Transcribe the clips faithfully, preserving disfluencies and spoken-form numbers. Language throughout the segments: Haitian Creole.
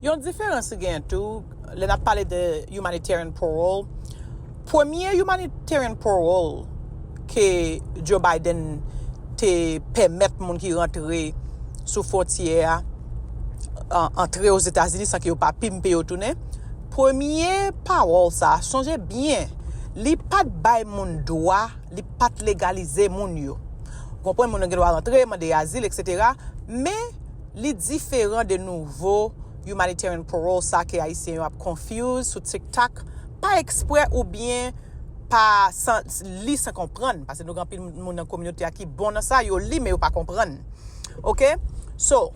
Yon diferans ki genyen tou, lè n ap pale de humanitarian parole, premye humanitarian parole ke Joe Biden te pèmèt moun ki rantre sou fwontyè a, an- antre Ozetazini san ke yo pa pimpe yo tounen, premye pawòl sa, sonje byen, li pa t bay moun dwa, li pa t legalize moun yo. Ou konprann, moun nan gen dwa rantre, mande azil, et cetera. Men, li diferan de nouvo humanitarian parole sa ke Ayisyen yo ap confuse sou TikTok, pa eksprè oubyen pa san, li san konprann, paske nou gen anpil moun nan kominote a ki bon nan sa, yo li men yo pa konprann. Ok? So,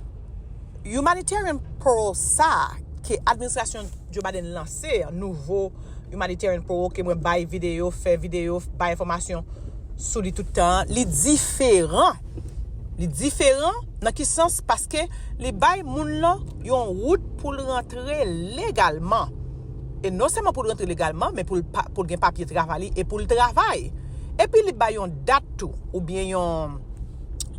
humanitarian parole sa ke administrasyon Joe Biden lanse, nouvo humanitarian parole ke mwen bay videyo, fè videyo, bay enfòmasyon sou li tout tan an, li diferan. Li diferan nan ki sans? Paske li bay moun lan yon wout pou l rantre legalman. E non sèlman pou l rantre legalman, men pou l pa- pou l gen papye travay li e pou l travay. Epi li bay yon dat tou, oubyen yon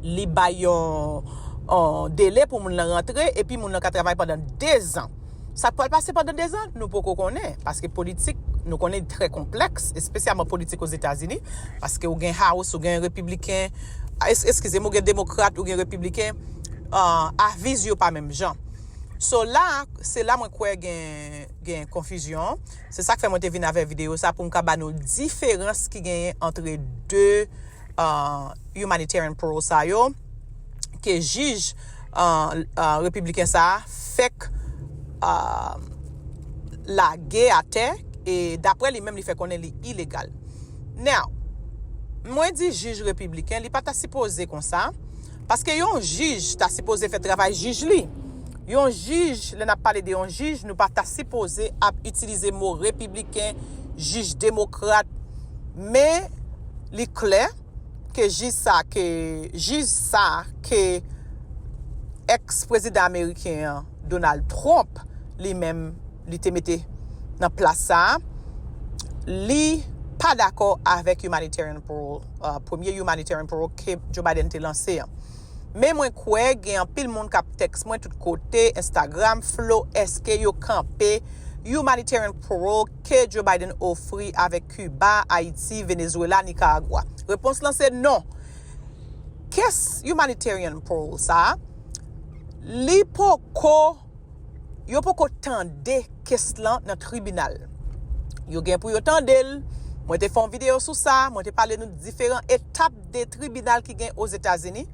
li bay yon, yon dele pou moun lan rantre, epi moun lan ka travay pandan dezan. Sa k pral pase pandan dezan, nou poko konnen, paske politik, nou konnen, trè konplèks, espesyalman politik Ozetazini, paske ou gen House, ou gen repibliken, es- eskize m, ou gen demokrat, ou gen repibliken, uh, aviz yo pa menm jan. So la, se la mwen kwè gen, gen konfizyon. Se sa k fè mwen te vin avè videyo sa pou m ka ba nou diferans ki genyen antre de uh, humanitarian parole sa yo ke jij uh, uh, repibliken sa a fèk uh, lage atè, e daprè li menm li fè konnen li ilegal. Now, mwen di jij repibliken, li pa ta sipoze konsa, paske yon jij ta sipoze fè travay jij li. Yon jij, lè n ap pale de yon jij, nou pa ta sipoze ap itilize mo repibliken, jij demokrat, men li klè ke jij sa ke jij sa ke ex prezidan ameriken an, Donald Trump, li menm li te mete nan plas sa a, li pa dakò avèk humanitarian parole, uh, premye humanitarian parole ke Joe Biden te lanse an. Men mwen kwè gen anpil moun k ap tèks mwen tout kote, Instagram, Flo, èske yo kanpe humanitarian parole ke Joe Biden ofri avèk Kiba, Ayiti, Venezuela, Nicaragua? Repons lan se non. Kes humanitarian parole sa a, li poko, yo poko tande kes lan nan tribinal. Yo gen pou yo tande l. Mwen te fè yon videyo sou sa, mwen te pale nou diferan etap de tribinal ki gen Ozetazini.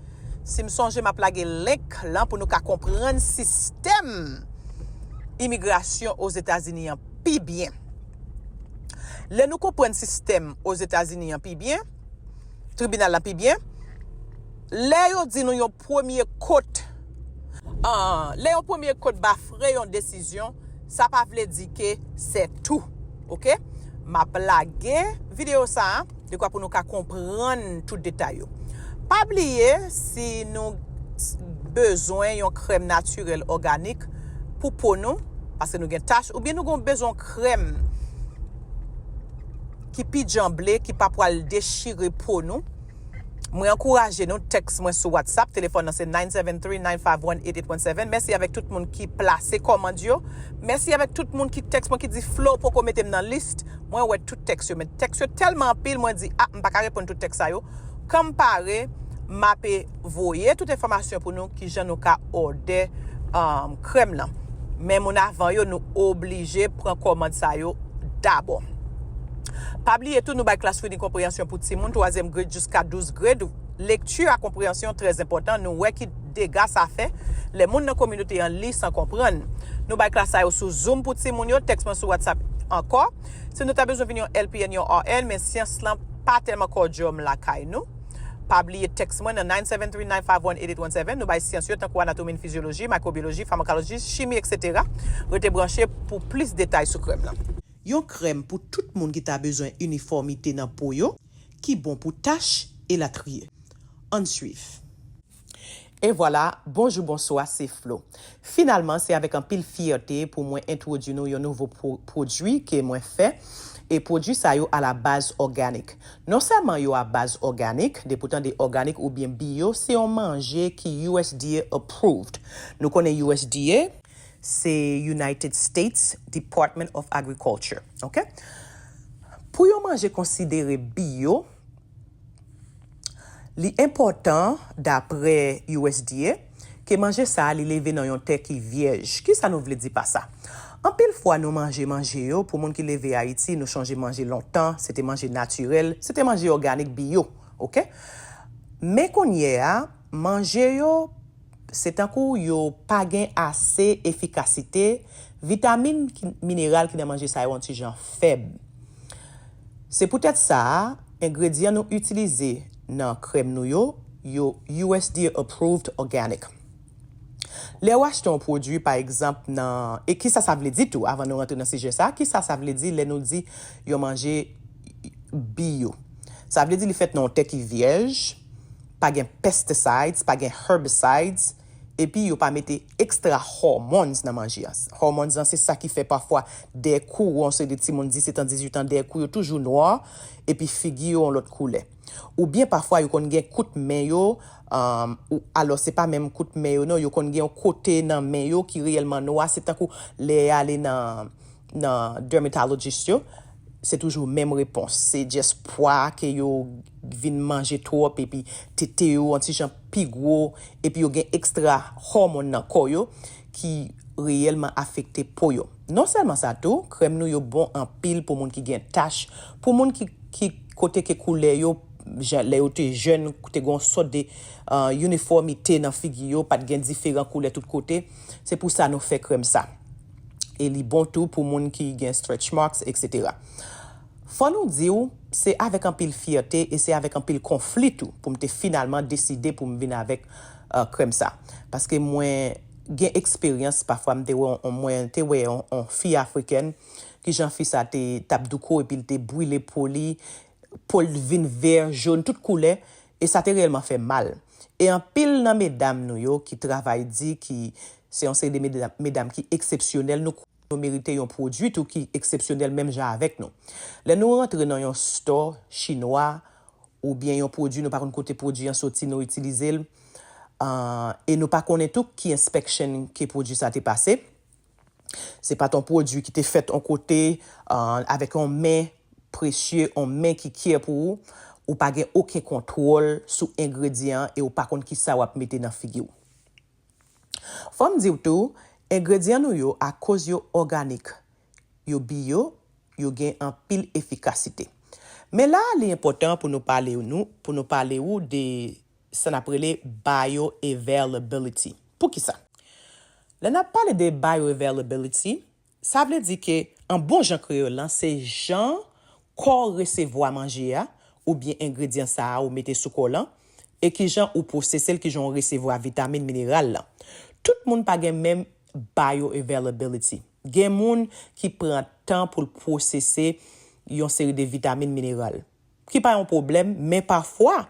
Si m sonje, m ap lage link lan pou nou ka konprann sistèm imigrasyon Ozetazini an pi byen. Lè nou konprann sistèm Ozetazini an pi byen, tribinal lan pi byen, lè yo di nou yon premye kot, ah, lè yon premye kot bafre yon desizyon, sa pa vle di ke se tou. Ok? M ap lage videyo sa a, dekwa pou nou ka konprann tout detay yo. Pa bliye, si nou s- bezwen yon krèm natirèl òganik pou po nou, paske nou gen tach, oubyen nou gen bezwen krèm ki pi djanble, ki pa pral dechire po nou, mwen ankouraje nou tèks mwen sou WhatsApp. Telefòn nan se nine seven three, nine five one, eight eight one seven. Mèsi avèk tout moun ki plase kòmand yo. Mèsi avèk tout moun ki tèks mwen, ki di Flo poko mete m nan lis. Mwen wè tout tèks yo, men tèks yo tèlman anpil, mwen di, a, m pa ka reponn tout tèks sa yo. Kan m pare, m ape voye tout enfòmasyon pou nou, kijan nou ka òdè, um, krèm lan. Men moun avan yo, nou oblije pran kòmand sa yo dabò. Pa bliye tou, nou bay klas reading konpreyansyon pou timoun twazyèm grade jiska douz grade. Lekti ak konpreyansyon trè enpòtan. Nou wè ki dega sa fè lè moun nan kominote an li san konprann. Nou bay klas sa yo sou Zoom pou timoun yo. Tèks mwen sou WhatsApp ankò. Si nou ta bezwen vin yon L P N, yon R N, men syans lan pa tèlman kòdyòm lakay nou. Pa bliye tèks mwen nan nine seven three, nine five one, eight eight one seven. Nou bay syans yo tankou anatomi, fizyoloji, maykrobyoloji, famakoloji, chimi, et cetera. Rete branche pou plis detay sou krèm lan. Yon krèm pou tout moun ki ta bezwen inifòmite nan po yo, ki bon pou tach, elatriye. Ann swiv. E vwala, bonjou, bonswa, se Flo. Finalman, se avèk anpil fyète pou mwen entwodui nou yon nouvo pwo- pwodui ke mwen fè. E pwodui sa yo a la baz òganik. Non sèlman yo a baz òganik, depi w tande òganik oubyen bio, se yon manje ki U S D A approved. Nou konnen U S D A, se United States Department of Agriculture, ok? Pou yon manje konsidere biyo, li enpòtan, dapre U S D A, ke manje sa a li leve nan yon tè ki vyèj. Kisa nou vle di pa sa? Anpil fwa nou manje manje yo, pou moun ki leve Ayiti, nou chanje manje lontan, se te manje natirèl, se te manje òganik biyo, ok? Men kounye a, manje yo, se tankou yo pa gen ase efikasite, vitamin, mineral ki nan manje sa yo yon ti jan fèb. Se poutèt sa a, engredyan nou itilize nan krèm nou yo, yo U S D A approved organic. Lè w achte yon pwodui, pa egzanp, nan, e kisa sa vle di tou, avan nou rantre nan sijè sa, kisa sa vle di lè nou di yon manje biyo? Sa vle di li fèt nan yon tè ki vyèj, pa gen pesticides, pa gen herbicides, epi yo pa mete extra hormones nan manje a. Hormones lan, se sa ki fè pafwa dèkou, yon seri de timoun disèt an, dizuit an, dèkou yo toujou nwa, epi figi yo yon lòt koulè. Oubyen pafwa yo konn gen kout men yo, um, ou, alò se pa menm kout men yo non, yo konn gen yon kote nan men yo ki reyèlman nwa, se tankou lè y ale nan, nan dermatologist yo, se toujou menm repons. Se just pwa ke yo vin manje twòp, epi tete yo yon ti jan pi gwo, epi yo gen extra hormone nan kò yo ki reyèlman afekte po yo. Non sèlman sa tou, krèm nou yo bon anpil pou moun ki gen tach, pou moun ki, ki kote ke koulè yo, jan, lè yo te jèn, te gen yon sòt de, uh, inifòmite nan figi yo, pa t gen diferan koulè tout kote. Se pou sa nou fè krèm sa. E li bon tou pou moun ki gen stretch marks, et cetera. Fò nou di w, se avèk anpil fyète e se avèk anpil konfli tou pou m te finalman deside pou m vin avèk, uh, krèm sa. Paske mwen gen eksperyans, pafwa m te wè, mwen te wè yon, yon fi afrikèn, ki jan fi sa te t ap douko epi l te brile po li, po l vin vè, jòn, tout koulè, e sa te reyèlman fè mal. E anpil nan medam nou yo ki travay di, ki se yon seri de medam, medam ki eksepsyonèl, nou, nou merite yon pwodui tou ki eksepsyonèl menm jan avèk nou. Lè nou rantre nan yon store chinwa, oubyen yon pwodui, nou pa konn kote pwodui an soti, nou itilize l, ah, e nou pa konnen tou ki inspection ke pwodui sa te pase. Se pa t yon pwodui ki te fèt yon kote, ah, avèk yon men presye, yon men ki care pou ou, ou pa gen okenn kontwòl sou engredyan an e ou pa konn kisa w ap mete nan figi w. Fò m di w tou, engredyan nou yo, akoz yo òganik, yo biyo, yo gen anpil efikasite. Men la, li enpòtan pou nou pale nou, pou nou pale ou de sa n ap rele bioavailability. Poukisa? Lè n ap pale de bioavailability, sa vle di ke, an bon jan kreyòl lan, se jan kò w resevwa manje a, oubyen engredyan sa a ou mete sou kò w lan, e kijan ou pwosese l, kijan ou resevwa vitamin, mineral lan. Tout moun pa gen menm bioavailability. Gen moun ki pran tan pou l pwosese yon seri de vitamin, mineral. Ki pa yon pwoblèm, men pafwa,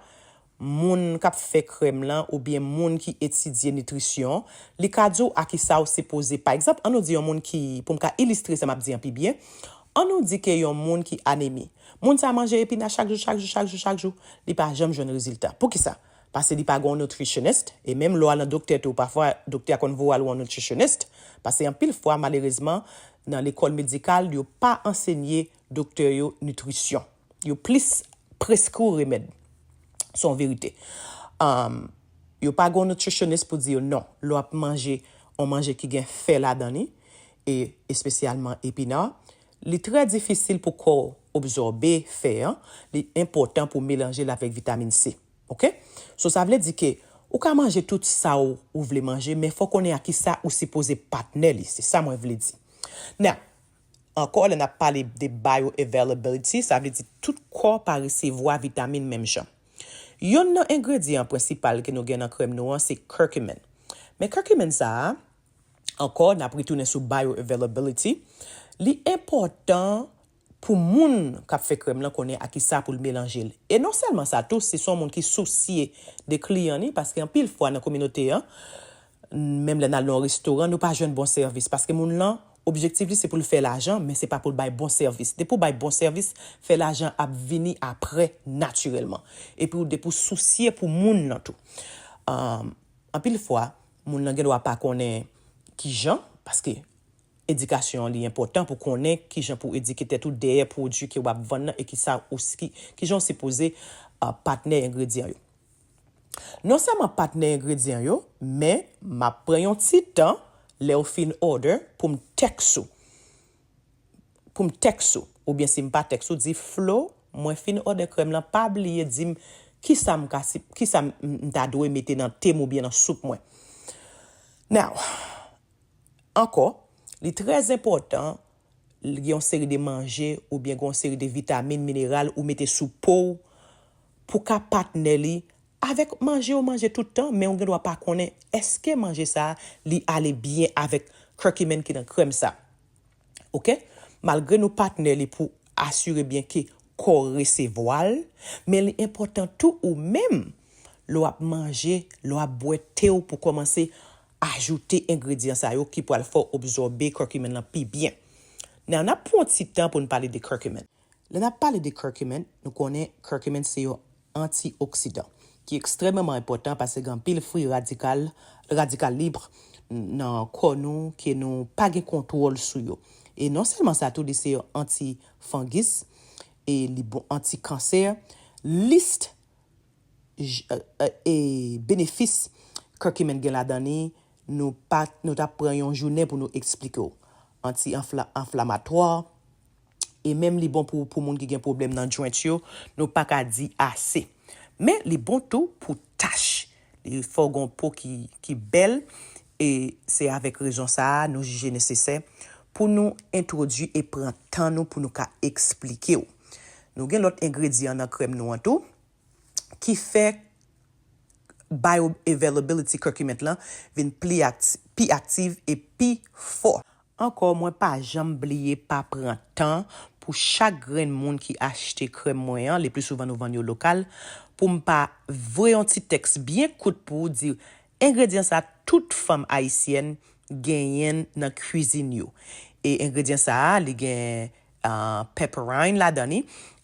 moun k ap fè krèm lan oubyen moun ki etidye nitrisyon, li ka di w a kisa w sipoze. Pa egzanp, ann nou di yon moun ki, pou m ka ilistre sa m ap di an pi byen, ann nou di ke yon moun ki anemi. Moun sa manje epina chak jou, chak jou, chak jou, chak jou, li pa janm jwenn rezilta. Poukisa? Paske li pa gen yon nutritionist, e menm lè w al nan doktè tou, pafwa doktè a konn voye w al wè yon nutritionist, paske anpil fwa, malerezman, nan lekòl medikal, yo pa ansenye doktè yo nitrisyon. Yo plis preskri w remèd. Se yon verite. Um, yo pa gen yon nutritionist pou di yo non. Lè w ap manje, yon manje ki gen fè ladan li, e espesyalman epina, li trè difisil pou kò w absòbe fè an, li enpòtan pou w melanje l avèk vitamin C. Ok? So, sa vle di ke ou ka manje tout sa ou, ou vle manje, men fò w konnen a kisa ou sipoze patnè li. Se sa mwen vle di. Now, ankò, lè n ap pale de bioavailability, sa vle di tout kò pa resevwa vitamin menm jan. Yonn nan engredyan prensipal ke nou gen nan krèm nou an, se curcumin. Men curcumin sa a, ankò, n ap retounen sou bioavailability, li enpòtan pou moun k ap fè krèm lan konnen a kisa pou l melanje l. E non sèlman sa tou, si se yon moun ki sousye de kliyan li, paske anpil fwa nan kominote an, menm lè n al nan yon restoran, nou pa jwenn bon sèvis, paske moun lan, objektif li se pou l fè lajan, men se pa pou l bay bon sèvis. Depi w bay bon sèvis, fè lajan ap vini apre natirèlman. Epi w, depi w sousye pou moun nan tou. Um, anpil fwa, moun nan gen dwa pa konnen kijan Paske edikasyon an li enpòtan pou konnen kijan pou edike tèt ou dèyè pwodui ke w ap vann nan e ki sa ou s- ki, kijan w sipoze uh, patnè engredyan yo. Non sèlman patnè engredyan yo, men m ap pran yon ti tan lè w fin order pou m tèks ou. Pou m tèks ou. Oubyen si m pa tèks ou, di Flo, mwen fin order krèm lan, pa bliye di m kisa m ka, kisa m ta dwe mete nan te m oubyen nan soup mwen. Now, ankò, li trè enpòtan, gen yon seri de manje oubyen gen yon seri de vitamin, mineral ou mete sou po w pou ka patnè li avèk manje ou manje tout tan, men ou gen dwa pa konnen èske manje sa a li ale byen avèk curcumin ki nan krèm sa. Oke? Malgre nou patnè li pou asire byen ke kò w resevwa l, men li enpòtan tou ou menm lè w ap manje, lè w ap bwè te w pou kòmanse ajoute engredyan sa yo ki pral fè w absòbe curcumin lan pi byen. Now, n ap pran yon ti tan pou n pale de curcumin. Lè n ap pale de curcumin, nou konnen curcumin se yon antioksidan ki ekstrèmeman enpòtan paske gen anpil fri radikal, radikal lib nan kò nou ke nou pa gen kontwòl sou yo. E non sèlman sa tou, li se yon antifangis e li bon antikansè. Lis j- e, e benefis curcumin gen ladan li, nou pa nou t ap pran yon jounen pou nou eksplike w. Anti-anflamatwa, e menm li bon pou, pou moun ki gen pwoblèm nan joint yo, nou pa ka di ase. Men li bon tou pou tach. Li fè w gen yon po ki, ki bèl, e se avèk rezon sa a nou jije nesesè pou nou entwodui e pran tan nou pou nou ka eksplike w. Nou gen lòt engredyan nan krèm nou an tou ki fè bioavailability curcumin lan vin pli akti, pi aktif e pi fò. Ankò, mwen pa janm bliye pa pran tan pou chak grenn moun ki achte krèm mwen an, le pli souvan nou vann yo lokal, pou m pa voye yon ti tèks byen kout pou w di, engredyan sa tout fanm ayisyèn genyen nan kwizin yo. E engredyan sa a, li gen uh, pepperine ladan li.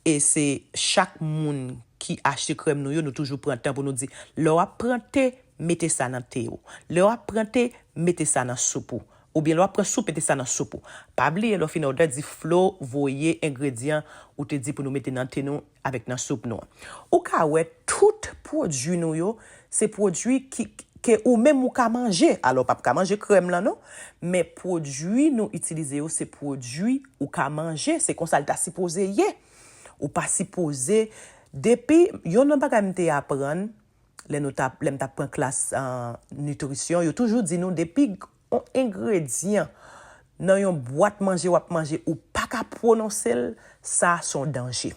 E se chak moun ki achte krèm nou yo, nou toujou pran tan pou nou di, lè w ap pran te, mete sa nan te w. Lè w ap pran te, mete sa nan soup ou. Oubyen lè w ap pran soup, mete sa nan soup ou. Pa bliye lè w fin order, di Flo voye engredyan ou te di pou nou mete nan te nou avèk nan soup nou an. Ou ka wè tout pwodui nou yo, se pwodui ki, ke ou menm ou ka manje. Alò, w p ap ka manje krèm lan non, men pwodui nou itilize yo se pwodui ou ka manje, se konsa l ta sipoze ye. Ou pa sipoze, depi, youn nan bagay m te aprann, lè nou t ap, lè m t ap pran klas uh, nitrisyon, yo toujou di nou depi yon engredyan nan yon bwat manje w ap manje, ou pa ka pwononse l, sa se yon danje.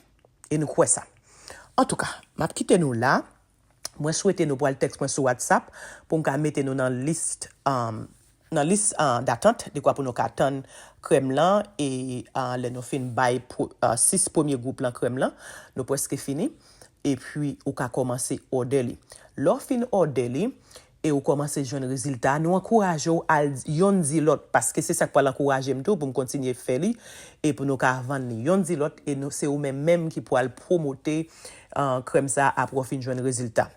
E nou kwè sa. Antouka, m ap kite nou la. Mwen swete nou pral tèks mwen sou WhatsApp pou m ka mete nou nan lis, um, nan lis uh, datant, dekwa pou nou ka tann krèm lan e uh, lè nou fin bay pou, uh, sis premye gwoup lan krèm lan, nou prèske fini. Epi ou ka kòmanse order li. Lè w fin order li, e ou kòmanse jwenn rezilta, nou ankouraje w al yonn di lòt, paske se sa k pral ankouraje m tou pou m kontinye fè li e pou nou ka vann li yonn di lòt, e nou, se ou menm menm ki pral pwomote uh, krèm sa apre w fin jwenn rezilta.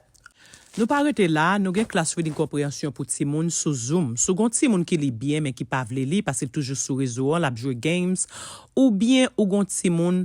Nou pa rete la, nou gen klas reading konpreyansyon pou timoun sou Zoom. Si w gen yon timoun ki li byen men ki pa vle li paske l toujou sou rezo an, l ap jwe games, oubyen ou gen yon timoun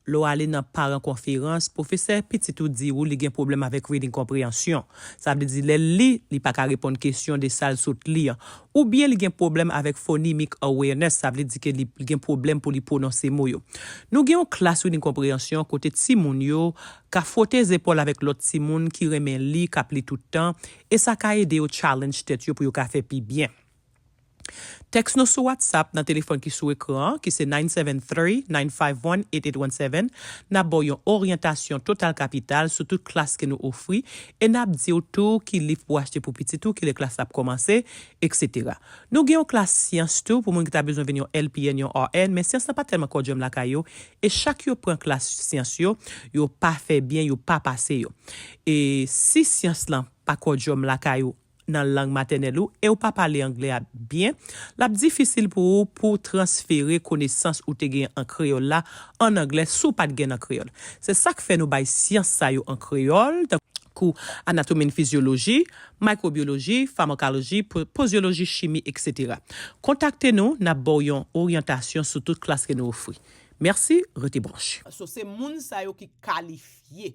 lè w ale nan paran konferans, pwofesè pitit ou di ou li gen pwoblèm avèk reading konpreyansyon. Sa vle di lè l li, li pa ka reponn kesyon de sa l sot li an. Oubyen li gen pwoblèm avèk phonemic awareness, sa vle di ke li gen pwoblèm pou li pwononse mo yo. Nou gen yon klas reading konpreyansyon kote timoun yo ka fwote zepòl avèk lòt timoun ki renmen li, k ap li tout tan, e sa ka ede yo challenge tèt yo pou yo ka fè pi byen. Tèks nou sou WhatsApp nan telefòn ki sou ekran an, ki se nine seven three, nine five one, eight eight one seven. N ap ba w yon oryantasyon total kapital sou tout klas ke nou ofri e n ap di w tou ki liv pou w achte pou pitit ou, kilè klas la ap kòmanse, etsetera. Nou gen yon klas syans tou pou moun ki ta bezwen vin yon L P N, yon R N, men syans lan pa tèlman kòdjòm lakay yo, e chak yo pran klas syans yo, yo pa fè byen, yo pa pase yo. E si syans lan pa kòdjòm lakay ou, nan lang matènèl ou e w pa pale anglè a byen, l ap difisil pou ou pou w transfere konesans ou te genyen an kreyòl la an anglè si w pa t gen nan kreyòl. Se sa k fè nou bay syans sa yo an kreyòl, tankou kou anatomi and fizyoloji, maykrobyoloji, famakoloji, po- pozyoloji, chimi, etsetera. Kontakte nou, n ap ba w yon oryantasyon sou tout klas ke nou ofri. Mèsi, rete branche. So, se moun sa yo ki kalifye.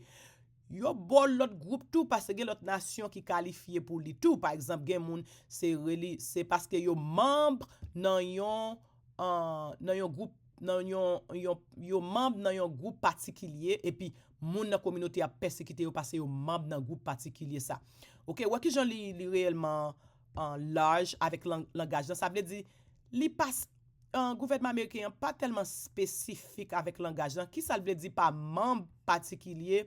Yo ba w lòt gwoup tou, paske gen lòt nasyon ki kalifye pou li tou. Pa egzanp, gen moun, se reli, se paske yo manm nan yon, an, nan yon gwoup, nan yon, yon, yo manm nan yon gwoup patikilye, epi moun nan kominote a ap pèsekite yo paske yo manm nan gwoup patikilye sa. Oke, wè kijan li, li reyèlman, an, laj avèk lang- langaj lan. Sa vle di, li pa s- an, gouvènman ameriken an pa tèlman espesifik avèk langaj lan. Kisa l vle di pa manm patikilye?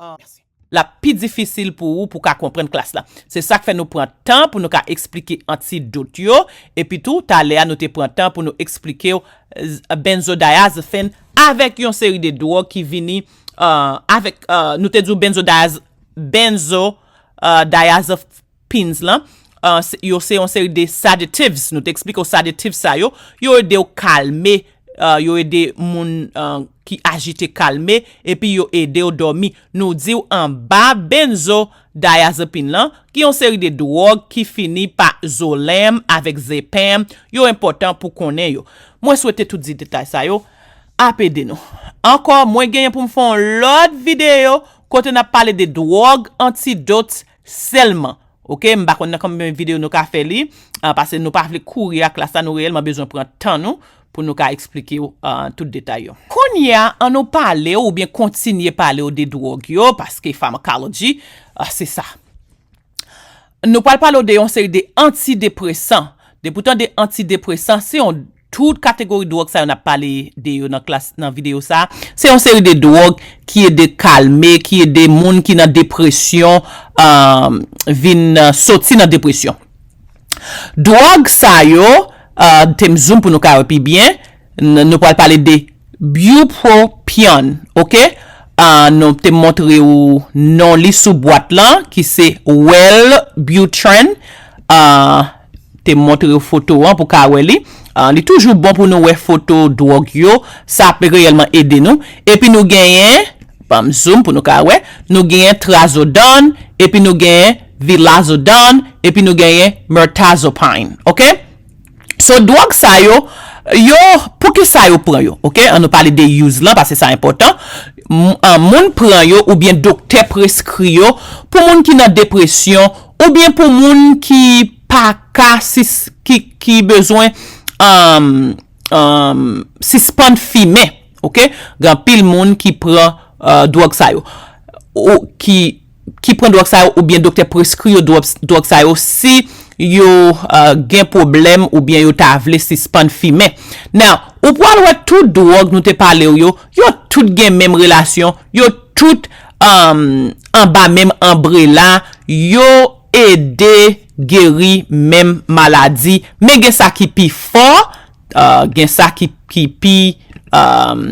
An, mèsi. L ap pi difisil pou ou pou ka konprann klas la. Se sa k fè nou pran tan pou nou ka eksplike antidot yo. Epi tou, talè a nou te pran tan pou nou eksplike w, z- benzodiazepine avèk yon seri de dwòg ki vini, an, avèk, an, nou te di w benzodiaz- benzo, an, diazepines lan, an, se- yo se yon seri de sedatives. Nou te eksplike w sedatives sa yo. Yo ede w kalme, an, yo ede moun, an, ki ajite kalme, epi yo ede w dòmi. Nou di w anba benzodiazepine lan, ki yon seri de dwòg ki fini pa zolèm avèk zepèm, yo enpòtan pou konnen yo. Mwen swete tout di detay sa yo ap ede nou. Ankò, mwen genyen pou m fè yon lòt videyo kote n ap pale de dwòg antidot sèlman. Oke, m pa konn nan konbyen videyo nou ka fè li, ah, paske nou pa vle kouri ak klas la, nou reyèlman bezwen pran tan nou pou nou ka eksplike w, ah, tout detay yo. Kounye a, an nou pale w oubyen kontinye pale w de dwòg yo, paske pharmacology, ah, se sa. Nou pral pale w de yon seri de antidepresan. Depi w tande antidepresan, se yon tout kategori dwòg sa yo n ap pale de yo nan klas, nan videyo sa. Se yon seri de dwòg ki ede kalme, ki ede moun ki nan depresyon, ah, vin, ah, soti nan depresyon. Dwòg sa yo, ah, te m zoom pou nou ka wè pi byen. N- nou pral pale de bupropion, oke? Ah, nou te montre w non li sou bwat lan, ki se Wellbutrin. Ah, te montre w foto an pou ka wè li. Ah, li toujou bon pou nou wè foto dwòg yo. Sa ap reyèlman ede nou. Epi nou genyen, ban m zoom pou nou ka wè, nou genyen trazodone, epi nou genyen vilazodone, epi nou genyen mirtazapine, oke? So, dwòg sa yo, yo, poukisa yo pran yo, oke? An nou pale de use lan, paske sa enpòtan. M- an, moun pran yo oubyen doktè preskri yo pou moun ki nan depresyon oubyen pou moun ki pa ka sis- ki, ki bezwen, um, um, sispann fimen, oke? Gen anpil moun ki pran, uh, dwòg sa yo. Ou ki ki pran dwòg sa yo oubyen doktè preskri yo dwòg, dwòg sa yo si yo, uh, gen pwoblèm oubyen yo ta vle sispann fimen. Now, ou pral wè tout dwòg nou te pale w yo, yo tout gen menm relasyon, yo tout, um, anba menm anbrela, yo ede geri menm maladi, men gen sa ki pi fò, uh, gen sa ki, ki pi, um,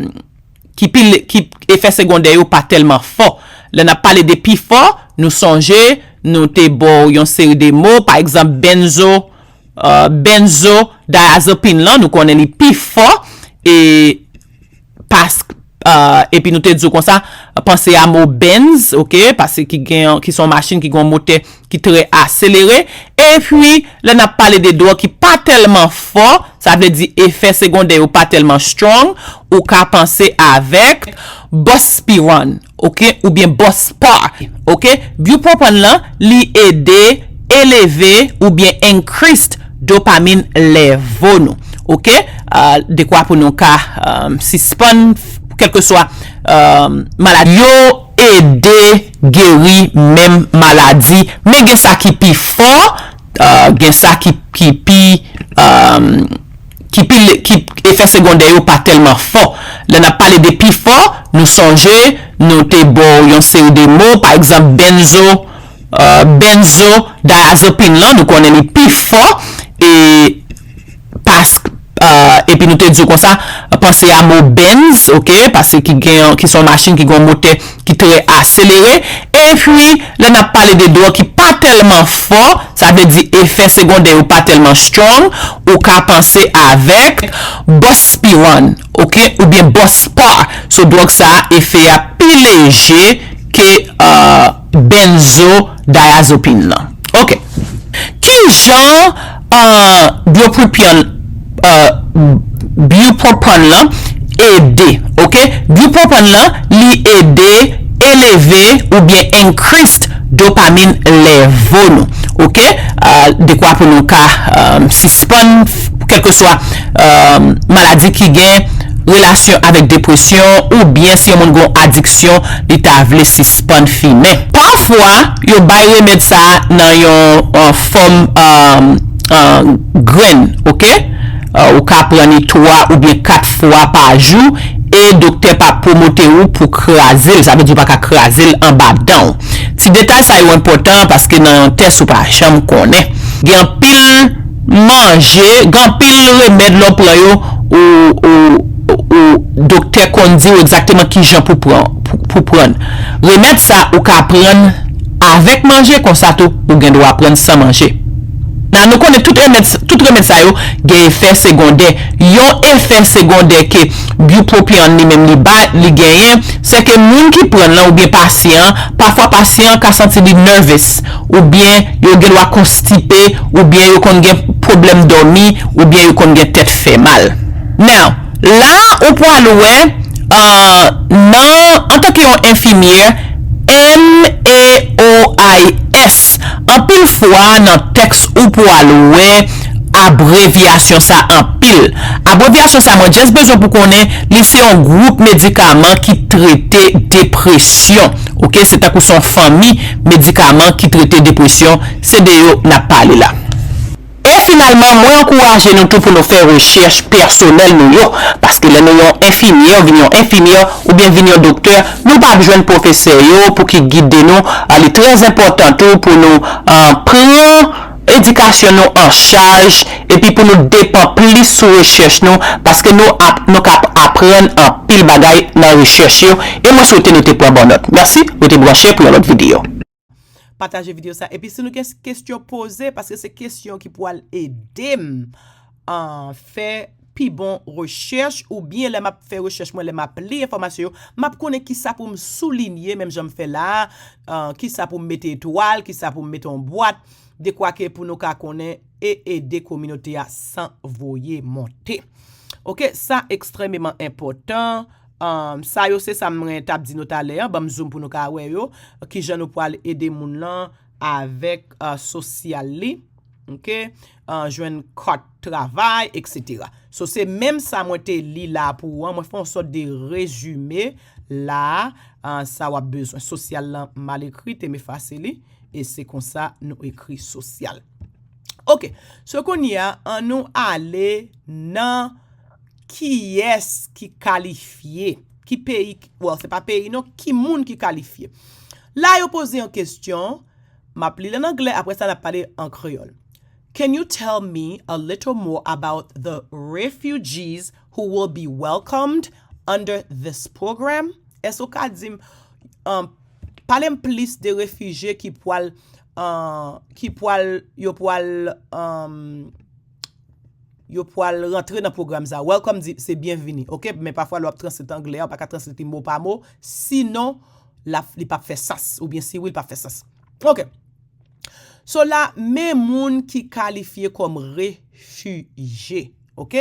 ki pi, ki efè segondè yo pa tèlman fò. Lè n ap pale de pi fò, nou sonje, nou te ba w yon seri de mo, pa egzanp, benzo, uh, benzodiazepine lan, nou konnen li pi fò, e pas, uh, epi nou te di w konsa, panse a mo Benz, oke, paske ki gen, ki se yon machin ki gen yon motè ki trè aselere. Epi, lè n ap pale de dwòg ki pa tèlman fò, sa vle di efè segondè yo pa tèlman strong, ou ka panse avèk buspirone, oke, oubyen buspar, oke. Bupropion lan, li ede eleve oubyen increase dopamine level nou, oke. Ah, dekwa pou nou ka, ah, sispann, kèlkeswa, ah, maladi. Yo ede geri menm maladi, men gen sa ki pi fò, ah, gen sa ki, ki pi, ah, ki pi, ki efè segondè yo pa tèlman fò. Lè n ap pale de pi fò, nou sonje, nou te ba w yon seri de mo, pa egzanp, benzo, ah, benzodiazepine lan, nou konnen li pi fò, e pas, ah, epi nou te di w konsa, panse a mo Benz, oke, paske ki gen, ki se yon machin ki gen yon motè ki trè aselere. Epi, lè n ap pale de dwòg ki pa tèlman fò, sa vle di efè segondè yo pa tèlman strong, ou ka panse avèk buspirone, oke, oubyen buspar. So, dwòg sa a, efè a pi leje ke, ah, benzodiazepine lan. Ok. Kijan uh, bupropion, uh, bupropion lan ede? Ok. Bupropion lan, li ede eleve oubyen increase dopamine level nou. Ok. Uh, dekwa pou nou ka um, sispann kèlkeswa um, maladi ki gen relasyon avèk depresyon oubyen si yon moun gen adiksyon, li ta vle sispann fimen. Pafwa, yo bay remèd sa a nan yon uh, fòm um, uh, grenn, ok? Uh, ou ka pran li twa oubyen kat fwa pa jou e doktè pa pwomote ou pou kraze l, sa vle di ou pa ka kraze l anba dan w. Ti detay sa yo enpòtan paske nan yon tès ou pa janm konnen. Gen anpil manje, gen anpil remèd lè w pran yo, ou, ou, ou doktè konn di w egzakteman kijan pou pran, pou, pou pran. Remèd sa ou ka pran avèk manje, konsa tou ou gen dwa pran san manje. Nan nou konnen tout remèd, tout remèd sa yo gen efè segondè. Yon efè segondè ke bupropion li menm li ba li genyen, se ke moun ki pran l lan oubyen pasyan an, pafwa pasyan an ka santi li nervous, oubyen yo gen dwa konstipe, oubyen yo konn gen pwoblèm dòmi, oubyen yo konn gen tèt fè mal. Now, la ou pwal wè uh, nan antanke yon enfimyè, M A O I S, anpil fwa nan tèks ou pwal wè abrevyasyon sa anpil. Abrevyasyon sa mwen just bezwen pou konnen li se yon gwoup medikaman ki trete depresyon. Ok, se tankou se yon fanmi medikaman ki trete depresyon, se de yo n ap pale la. E finalman, mwen ankouraje nou tou pou nou fè rechèch pèsonèl nou yo, paske lè nou yon enfimyè, vin yon enfimyè, oubyen vin yon doktè, nou p ap jwenn pwofesè yo pou ki gide nou. A, li trè enpòtan tou pou nou uh, pran edikasyon nou an chaj epi pou nou depann plis sou rechèch nou, paske nou ap, nou k ap aprann anpil bagay nan rechèch yo, e mwen swete nou te pran bon nòt. Mèsi, rete branche pou yon lòt videyo. Pataje videyo sa. Epi si nou gen kestyon, poze, paske se kestyon ki pwal ede m uh, fè pi bon rechèch, oubyen lè m ap fè rechèch mwen, lè m ap li enfòmasyon yo, m ap konnen kisa pou m soulinye, menm jan m fè la a, kisa pou m mete etwal, kisa pou m mete yon bwat, dekwa ke pou nou ka konnen e ede kominote a san voye monte. Ok, sa ekstrèmeman enpòtan. Um, sa yo se sa mwen t ap di nou talè an, ban m zoom pou nou ka wè yo, kijan nou pwal ede moun lan avèk uh, sosyal li, ok, uh, jwenn kat travay, etsetera. So se menm sa mwen te li la pou ou an, mwen fè yon sòt de rezime la, uh, sa w ap bezwen. Sosyal lan mal ekri, te m efase li, e se konsa nou ekri sosyal. Ok, so kounye a, an nou ale nan kiyès ki kalifye, ki peyi, well, se pa peyi non, ki moun ki kalifye. La yo poze yon kestyon, m ap li l an anglè, apre sa n ap pale an kreyòl. Can you tell me a little more about the refugees who will be welcomed under this program? Èske w ka di m, um, pale m plis de refijye ki pwal, uh, ki pwal, yo pwal, um, yo pwal rantre nan pwogram sa. Welcome di se byenvini, ok? Men pafwa lè w ap translate anglè a, ou pa ka translate li mo pa mo, sinon l ap, li p ap fè sans, oubyen si wi, li p ap fè sans. Ok. So la, men moun ki kalifye kòm refijye, ok?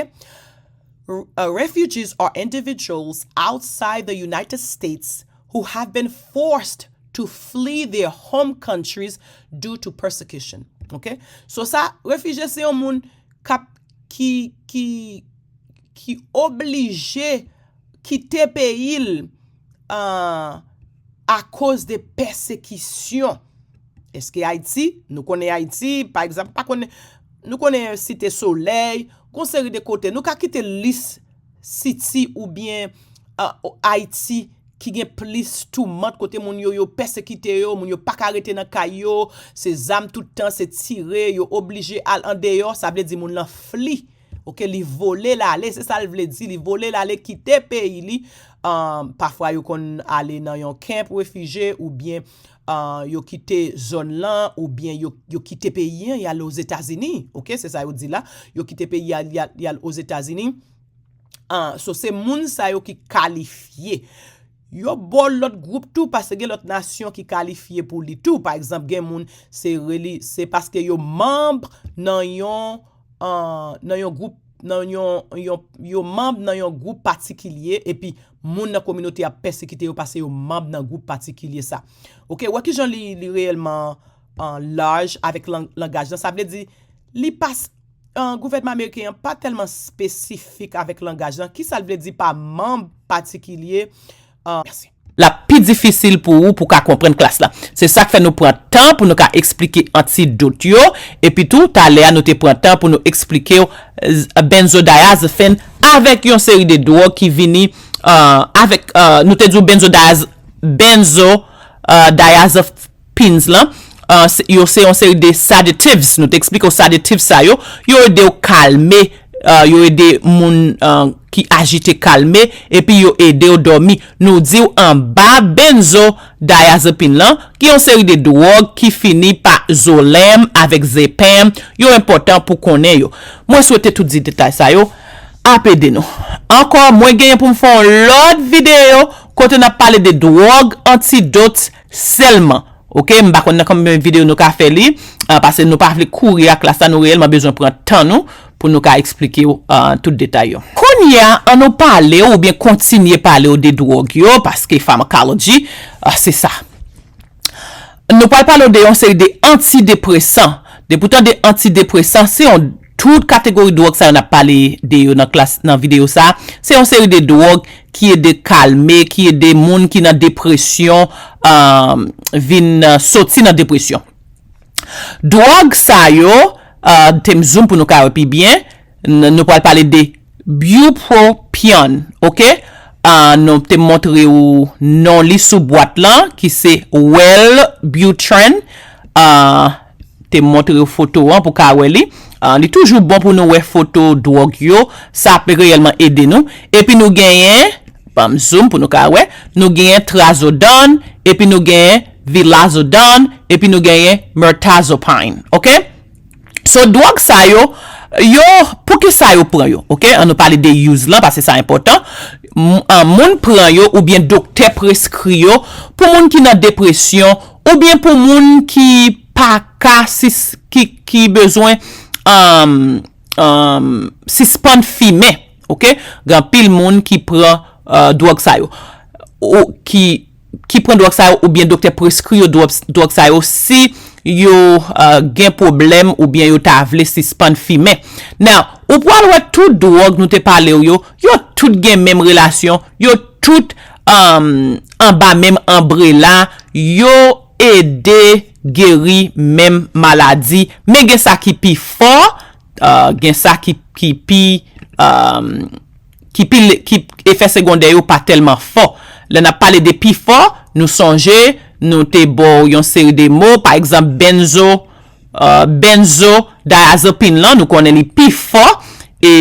Uh, refugees are individuals outside the United States who have been forced to flee their home countries due to persecution. Ok? So sa, refijye se yon moun k ap, ki, ki, ki oblije kite peyi l uh, akoz de pèsekisyon. Èske Ayiti? Nou konnen Ayiti, pa egzanp, pa konnen, nou konnen Site Solèy, gon seri de kote. Nou ka kite lis siti oubyen uh, Ayiti ki gen plis toumant kote moun yo, yo pèsekite yo, moun yo pa ka rete nan kay yo, se zam tout tan, se tire, yo oblije al andeyò, sa vle di moun lan fli. Ok, li vole l ale, se sa l vle di, li vole l ale kite peyi li. Um, pafwa yo konn ale nan yon camp refijye oubyen uh, yo kite zòn lan oubyen yo, yo kite peyi an, y al Ozetazini. Ok, se sa yo di la. Yo kite peyi a, y al, y al Ozetazini. Uh, so se moun sa yo ki kalifye. Yo ba w lòt gwoup tou, paske gen lòt nasyon ki kalifye pou li tou. Pa egzanp, gen moun se reli, se paske yo manm nan yon, ah, nan yon gwoup, nan yon, yon, yo manm nan yon gwoup patikilye, epi moun nan kominote a pèsekite yo paske yo manm nan gwoup patikilye sa. Oke, wè kijan li, li reyèlman, ah, laj avèk lang-, langaj lan. Sa vle di, li pa s-, ah, gouvènman ameriken an pa tèlman espesifik avèk langaj lan. Kisa l vle di pa manm patikilye? Ah, mèsi. L ap pi difisil pou ou pou ka konprann klas la. Se sa k fè nou pran tan pou nou ka eksplike antidot yo, epi tou, talè a nou te pran tan pou nou eksplike w, z-, benzodiazepine avèk yon seri de dwòg ki vini, ah, avèk, ah, nou te di w benzodiaz-, benzo, ah, diazepines lan, ah, se, yo se yon seri de sedatives. Nou te eksplike w sedatives sa yo, yo ede w kalme, ah, yo ede moun, ah, ki ajite kalme, epi yo ede w dòmi. Nou di w anba benzodiazepine lan, gen yon seri de dwòg ki fini pa zolèm avèk zepèm, yo enpòtan pou konnen yo. Mwen swete tout di detay sa yo ap ede nou. Ankò, mwen genyen pou m fè yon lòt videyo kote n ap pale de dwòg antidot sèlman. Oke, m pa konn nan konbyen videyo nou ka fè li, ah, paske nou pa vle kouri ak klas la, nou reyèlman bezwen pran tan nou pou nou ka eksplike w, ah, tout detay yo. Kounye a, an nou pale w oubyen kontinye pale w de dwòg yo, paske pharmacology, ah, se sa. Nou pral pale w de yon seri de antidepresan. Depi w tande antidepresan, se yon tout kategori dwòg sa yo n ap pale de yo nan klas, nan videyo sa. Se yon seri de dwòg ki ede kalme, ki ede moun ki nan depresyon, ah, vin, ah, soti nan depresyon. Dwòg sa yo, ah, te m zoom pou nou ka wè pi byen, n-, nou pral pale de bupropion, oke? Ah, nou te montre w non li sou bwat lan, ki se Wellbutrin. Ah, te montre w foto an pou ka wè li. Ah, li toujou bon pou nou wè foto dwòg yo. Sa ap reyèlman ede nou. Epi nou genyen, ban m zoom pou nou ka wè, nou genyen trazodone, epi nou genyen vilazodone, epi nou genyen mirtazapine. Oke? So, dwòg sa yo, yo, poukisa yo pran yo? Oke? An nou pale de use lan, paske sa enpòtan. M-, ah, moun pran yo oubyen doktè preskri yo pou moun ki nan depresyon oubyen pou moun ki pa ka sis-, ki, ki bezwen, um, um, sispann fimen. Oke? Gen anpil moun ki pran, uh, dwòg sa yo. Ou ki, ki pran dwòg sa yo oubyen doktè preskri yo dwòg, dwòg sa yo si yo, uh, gen pwoblèm oubyen yo ta vle sispann fimen. Now, ou pral wè tout dwòg nou te pale w yo, yo tout gen menm relasyon, yo tout, um, anba menm anbrela, yo ede geri menm maladi, men gen sa ki pi fò, uh, gen sa ki, ki pi, um, ki pi, ki efè segondè yo pa tèlman fò. Lè n ap pale de pi fò, nou sonje, nou te ba w yon seri de mo, pa egzanp, benzo, uh, benzodiazepine lan, nou konnen li pi fò, e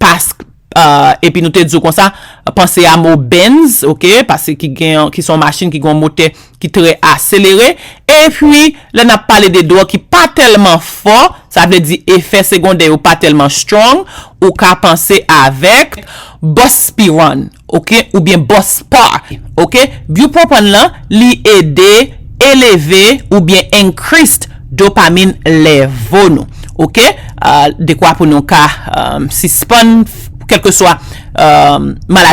pas-, uh, epi nou te di w konsa, panse a mo Benz, oke, paske ki gen, ki se yon machin ki gen yon motè ki trè aselere. Epi, lè n ap pale de dwòg ki pa tèlman fò, sa vle di efè segondè yo pa tèlman strong, ou ka panse avèk buspirone, oke, oubyen buspar, oke. Bupropion lan, li ede eleve oubyen increase dopamine level nou, oke. Ah, dekwa pou nou ka, um, sispann, kèlkeswa, um, maladi